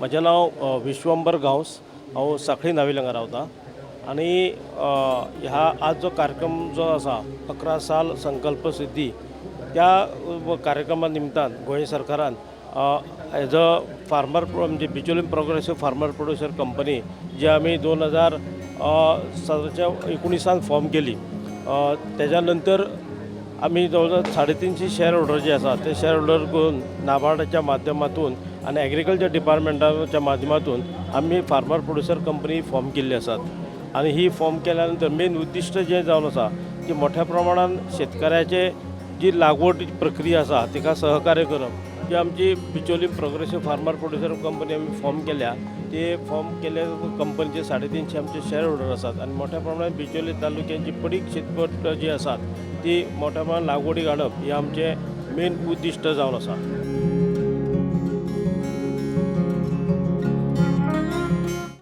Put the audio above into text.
म्हजें नांव विश्वंबर गांवस. हांव सांखळी नावेल हांगा रावता आनी ह्या आज जो कार्यक्रम जो आसा 11 साल संकल्प सिद्धी त्या कार्यक्रमा निमतान गोंय सरकारान एज अ फार्मर म्हणजे Bicholim progressive farmer producer company जी आमी 2017च्या 19 फॉर्म केली, तेज्या नंतर आमी जवळ जवळ 350 शेअर होल्डर जे आसा ते शेअर होल्डर करून नाबार्डाच्या माध्यमातून आनी एग्रीकल्चर डिपार्टमेंटाच्या माध्यमातून आमी फार्मर प्रोड्युसर कंपनी फॉर्म केल्ली आसात. आनी ही फॉर्म केल्या नंतर मेन उद्दिश्ट जें जावन आसा की मोठ्या प्रमाणान शेतकऱ्याचे जी लागवड प्रक्रिया आसा तिका सहकार्य करप. जी आमची Bicholim progressive farmer producer company आमी फॉर्म केल्या, ते फॉर्म केले कंपनीचे 350 आमचे शेअर होल्डर आसात आनी मोठ्या प्रमाणात बिचोली तालुक्याची पडीक शेतपट जी आसात ती मोठ्या प्रमाणात लागवडीक हाडप हें आमचें मेन उद्दिश्ट जावन आसा.